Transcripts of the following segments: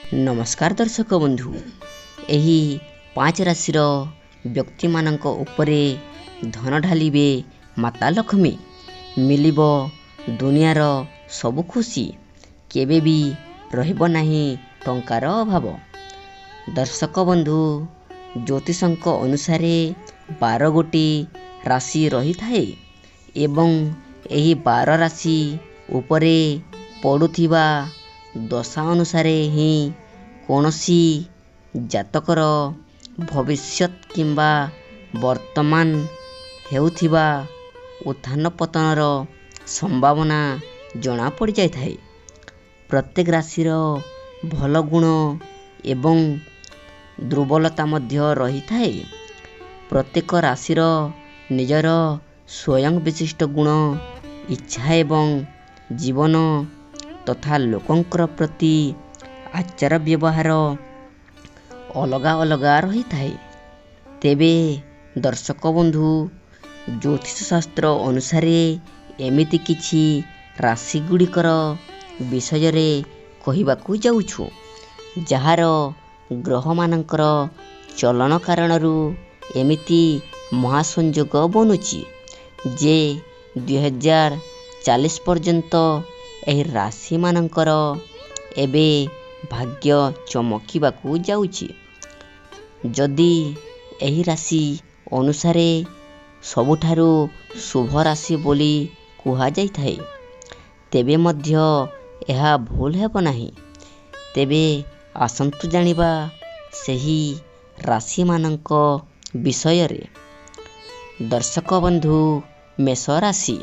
ନମସ୍କାର ଦର୍ଶକ ବନ୍ଧୁ, ଏହି 5 ରାଶିର ବ୍ୟକ୍ତିମାନଙ୍କ ଉପରେ ଧନ ଢାଳିବେ ମାତା ଲକ୍ଷ୍ମୀ, ମିଳିବ ଦୁନିଆର ସବୁ ଖୁସି, କେବେ ବି ରହିବ ନାହିଁ ଟଙ୍କାର ଅଭାବ। ଦର୍ଶକ ବନ୍ଧୁ, ଜ୍ୟୋତିଷଙ୍କ ଅନୁସାରେ 12 ଗୋଟି ରାଶି ରହିଥାଏ ଏବଂ ଏହି 12 ରାଶି ଉପରେ ପଡ଼ୁଥିବା ଦଶା ଅନୁସାରେ ହିଁ କୌଣସି ଜାତକର ଭବିଷ୍ୟତ କିମ୍ବା ବର୍ତ୍ତମାନ ହେଉଥିବା ଉତ୍ଥାନ ପତନର ସମ୍ଭାବନା ଜଣାପଡ଼ିଯାଇଥାଏ। ପ୍ରତ୍ୟେକ ରାଶିର ଭଲ ଗୁଣ ଏବଂ ଦୁର୍ବଳତା ମଧ୍ୟ ରହିଥାଏ। ପ୍ରତ୍ୟେକ ରାଶିର ନିଜର ସ୍ୱୟଂ ବିଶିଷ୍ଟ ଗୁଣ, ଇଚ୍ଛା ଏବଂ ଜୀବନ ତଥା ଲୋକଙ୍କର ପ୍ରତି ଆଚାର ବ୍ୟବହାର ଅଲଗା ଅଲଗା ରହିଥାଏ। ତେବେ ଦର୍ଶକ ବନ୍ଧୁ, ଜ୍ୟୋତିଷ ଶାସ୍ତ୍ର ଅନୁସାରେ ଏମିତି କିଛି ରାଶି ଗୁଡ଼ିକର ବିଷୟରେ କହିବାକୁ ଯାଉଛୁ, ଯାହାର ଗ୍ରହମାନଙ୍କର ଚଳନ କାରଣରୁ ଏମିତି ମହାସଂଯୋଗ ବନୁଛି ଯେ 2040 ପର୍ଯ୍ୟନ୍ତ ଏହି ରାଶିମାନଙ୍କର ଏବେ ଭାଗ୍ୟ ଚମକିବାକୁ ଯାଉଛି। ଯଦି ଏହି ରାଶି ଅନୁସାରେ ସବୁଠାରୁ ଶୁଭ ରାଶି ବୋଲି କୁହାଯାଇଥାଏ, ତେବେ ମଧ୍ୟ ଏହା ଭୁଲ ହେବ ନାହିଁ। ତେବେ ଆସନ୍ତୁ ଜାଣିବା ସେହି ରାଶିମାନଙ୍କ ବିଷୟରେ। ଦର୍ଶକ ବନ୍ଧୁ, ମେଷ ରାଶି।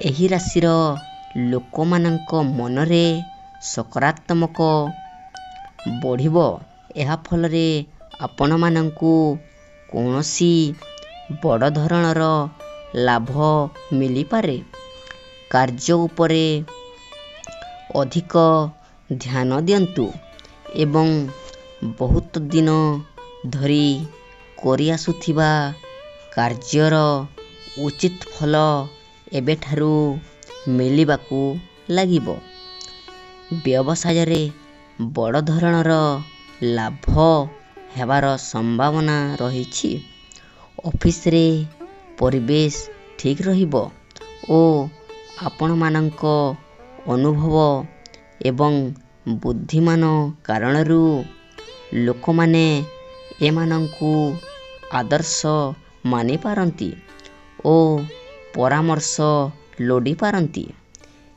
ଏହି ରାଶିର ଲୋକମାନଙ୍କ ମନରେ ସକାରାତ୍ମକ ବଢ଼ିବ। ଏହା ଫଳରେ ଆପଣମାନଙ୍କୁ କୌଣସି ବଡ଼ ଧରଣର ଲାଭ ମିଳିପାରେ। କାର୍ଯ୍ୟ ଉପରେ ଅଧିକ ଧ୍ୟାନ ଦିଅନ୍ତୁ ଏବଂ ବହୁତ ଦିନ ଧରି କରିଆସୁଥିବା କାର୍ଯ୍ୟର ଉଚିତ ଫଳ ଏବେଠାରୁ ମିଳିବାକୁ ଲାଗିବ। ବ୍ୟବସାୟରେ ବଡ଼ ଧରଣର ଲାଭ ହେବାର ସମ୍ଭାବନା ରହିଛି। ଅଫିସରେ ପରିବେଶ ଠିକ୍ ରହିବ ଓ ଆପଣମାନଙ୍କ ଅନୁଭବ ଏବଂ ବୁଦ୍ଧିମାନ କାରଣରୁ ଲୋକମାନେ ଏମାନଙ୍କୁ ଆଦର୍ଶ ମାନିପାରନ୍ତି ଓ ପରାମର୍ଶ ଲୋଡ଼ିପାରନ୍ତି।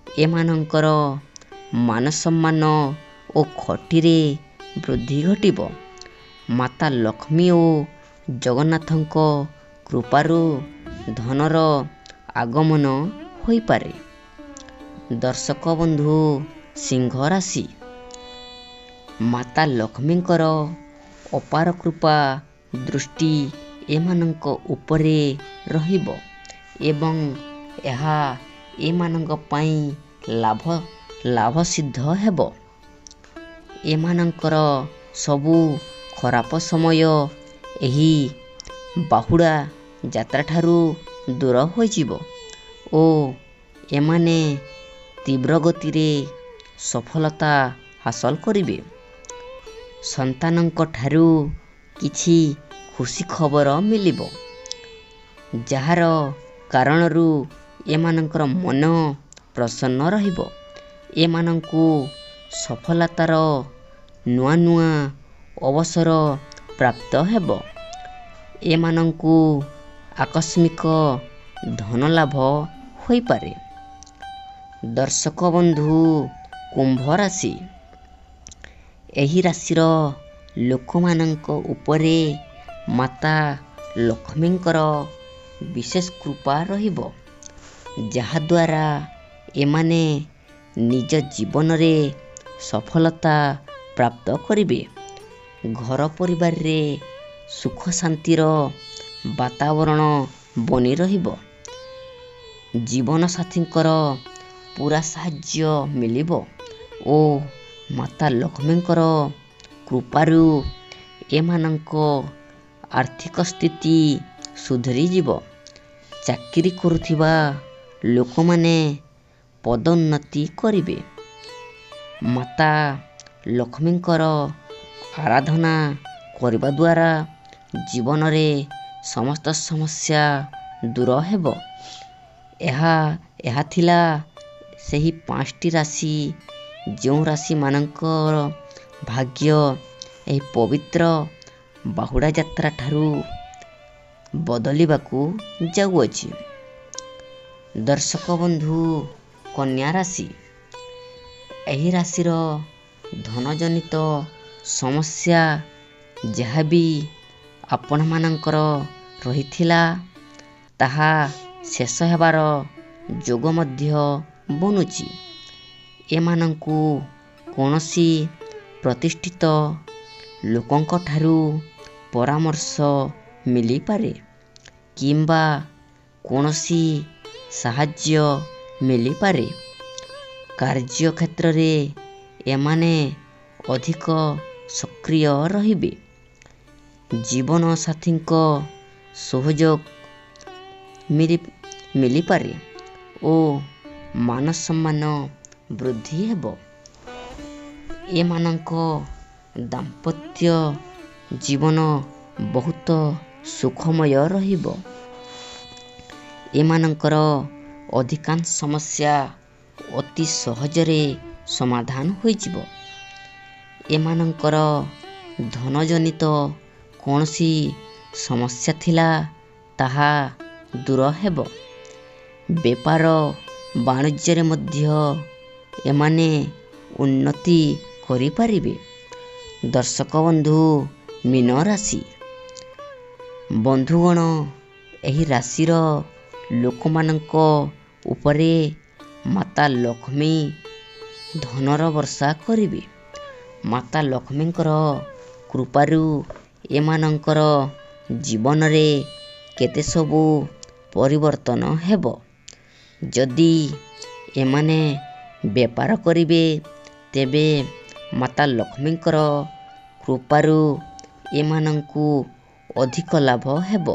ଏମାନଙ୍କର ମାନସମ୍ମାନ ଓ ଖଟିରେ ବୃଦ୍ଧି ଘଟିବ। ମାତା ଲକ୍ଷ୍ମୀ ଓ ଜଗନ୍ନାଥଙ୍କ କୃପାରୁ ଧନର ଆଗମନ ହୋଇପାରେ। ଦର୍ଶକ ବନ୍ଧୁ, ସିଂହ ରାଶି। ମାତା ଲକ୍ଷ୍ମୀଙ୍କର ଅପାର କୃପା ଦୃଷ୍ଟି ଏମାନଙ୍କ ଉପରେ ରହିବ ଏବଂ ଏହା ଏମାନଙ୍କ ପାଇଁ ଲାଭ ସିଦ୍ଧ ହେବ। ଏମାନଙ୍କର ସବୁ ଖରାପ ସମୟ ଏହି ବାହୁଡ଼ା ଯାତ୍ରାଠାରୁ ଦୂର ହୋଇଯିବ ଓ ଏମାନେ ତୀବ୍ର ଗତିରେ ସଫଳତା ହାସଲ କରିବେ। ସନ୍ତାନଙ୍କ ଠାରୁ କିଛି ଖୁସି ଖବର ମିଳିବ, ଯାହାର କାରଣରୁ ଏମାନଙ୍କର ମନ ପ୍ରସନ୍ନ ରହିବ। ଏମାନଙ୍କୁ ସଫଳତାର ନୂଆ ନୂଆ ଅବସର ପ୍ରାପ୍ତ ହେବ। ଏମାନଙ୍କୁ ଆକସ୍ମିକ ଧନ ଲାଭ ହୋଇପାରେ। ଦର୍ଶକ ବନ୍ଧୁ, କୁମ୍ଭ ରାଶି। ଏହି ରାଶିର ଲୋକମାନଙ୍କ ଉପରେ ମାତା ଲକ୍ଷ୍ମୀଙ୍କର ବିଶେଷ କୃପା ରହିବ, ଯାହାଦ୍ୱାରା ଏମାନେ ନିଜ ଜୀବନରେ ସଫଳତା ପ୍ରାପ୍ତ କରିବେ। ଘର ପରିବାରରେ ସୁଖ ଶାନ୍ତିର ବାତାବରଣ ବନି ରହିବ। ଜୀବନସାଥୀଙ୍କର ପୁରା ସାହାଯ୍ୟ ମିଳିବ ଓ ମାତା ଲକ୍ଷ୍ମୀଙ୍କର କୃପାରୁ ଏମାନଙ୍କ ଆର୍ଥିକ ସ୍ଥିତି ସୁଧୁରିଯିବ। ଚାକିରି କରୁଥିବା ଲୋକମାନେ ପଦୋନ୍ନତି କରିବେ। ମାତା ଲକ୍ଷ୍ମୀଙ୍କର ଆରାଧନା କରିବା ଦ୍ୱାରା ଜୀବନରେ ସମସ୍ତ ସମସ୍ୟା ଦୂର ହେବ। ଏହା ଥିଲା ସେହି 5ଟି ରାଶି, ଯେଉଁ ରାଶିମାନଙ୍କର ଭାଗ୍ୟ ଏହି ପବିତ୍ର ବାହୁଡ଼ା ଯାତ୍ରା ଠାରୁ ବଦଳିବାକୁ ଯାଉଅଛି। ଦର୍ଶକ ବନ୍ଧୁ, କନ୍ୟା ରାଶି। ଏହି ରାଶିର ଧନଜନିତ ସମସ୍ୟା ଯାହା ବି ଆପଣମାନଙ୍କର ରହିଥିଲା, ତାହା ଶେଷ ହେବାର ଯୋଗ ମଧ୍ୟ ବନୁଛି। ଏମାନଙ୍କୁ କୌଣସି ପ୍ରତିଷ୍ଠିତ ଲୋକଙ୍କଠାରୁ ପରାମର୍ଶ ମିଳିପାରେ କିମ୍ବା କୌଣସି ସାହାଯ୍ୟ ମିଳିପାରେ। କାର୍ଯ୍ୟକ୍ଷେତ୍ରରେ ଏମାନେ ଅଧିକ ସକ୍ରିୟ ରହିବେ। ଜୀବନସାଥୀଙ୍କ ସହଯୋଗ ମିଳିପାରେ ଓ ମାନ ସମ୍ମାନ ବୃଦ୍ଧି ହେବ। ଏମାନଙ୍କ ଦାମ୍ପତ୍ୟ ଜୀବନ ବହୁତ ସୁଖମୟ ରହିବ। ଏମାନଙ୍କର ଅଧିକାଂଶ ସମସ୍ୟା ଅତି ସହଜରେ ସମାଧାନ ହୋଇଯିବ। ଏମାନଙ୍କର ଧନଜନିତ କୌଣସି ସମସ୍ୟା ଥିଲା, ତାହା ଦୂର ହେବ। ବେପାର ବାଣିଜ୍ୟରେ ମଧ୍ୟ ଏମାନେ ଉନ୍ନତି କରିପାରିବେ। ଦର୍ଶକ ବନ୍ଧୁ, ମୀନ ରାଶି। ବନ୍ଧୁଗଣ, ଏହି ରାଶିର ଲୋକମାନଙ୍କ ଉପରେ ମାତା ଲକ୍ଷ୍ମୀ ଧନର ବର୍ଷା କରିବେ। ମାତା ଲକ୍ଷ୍ମୀଙ୍କର କୃପାରୁ ଏମାନଙ୍କର ଜୀବନରେ କେତେ ସବୁ ପରିବର୍ତ୍ତନ ହେବ। ଯଦି ଏମାନେ ବେପାର କରିବେ, ତେବେ ମାତା ଲକ୍ଷ୍ମୀଙ୍କର କୃପାରୁ ଏମାନଙ୍କୁ ଅଧିକ ଲାଭ ହେବ।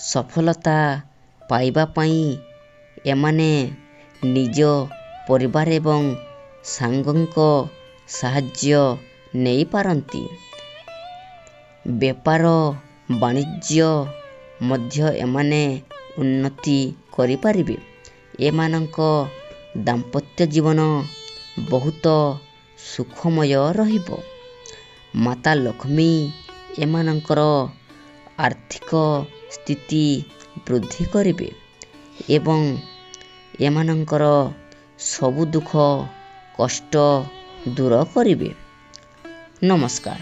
ସଫଳତା ପାଇବା ପାଇଁ ଏମାନେ ନିଜ ପରିବାର ଏବଂ ସାଙ୍ଗଙ୍କ ସାହାଯ୍ୟ ନେଇପାରନ୍ତି। ବେପାର ବାଣିଜ୍ୟ ମଧ୍ୟ ଏମାନେ ଉନ୍ନତି କରିପାରିବେ। ଏମାନଙ୍କ ଦାମ୍ପତ୍ୟ ଜୀବନ ବହୁତ ସୁଖମୟ ରହିବ। ମାତା ଲକ୍ଷ୍ମୀ ଏମାନଙ୍କର ଆର୍ଥିକ ସ୍ଥିତି ବୃଦ୍ଧି କରିବେ ଏବଂ ଏମାନଙ୍କର ସବୁ ଦୁଃଖ କଷ୍ଟ ଦୂର କରିବେ। ନମସ୍କାର।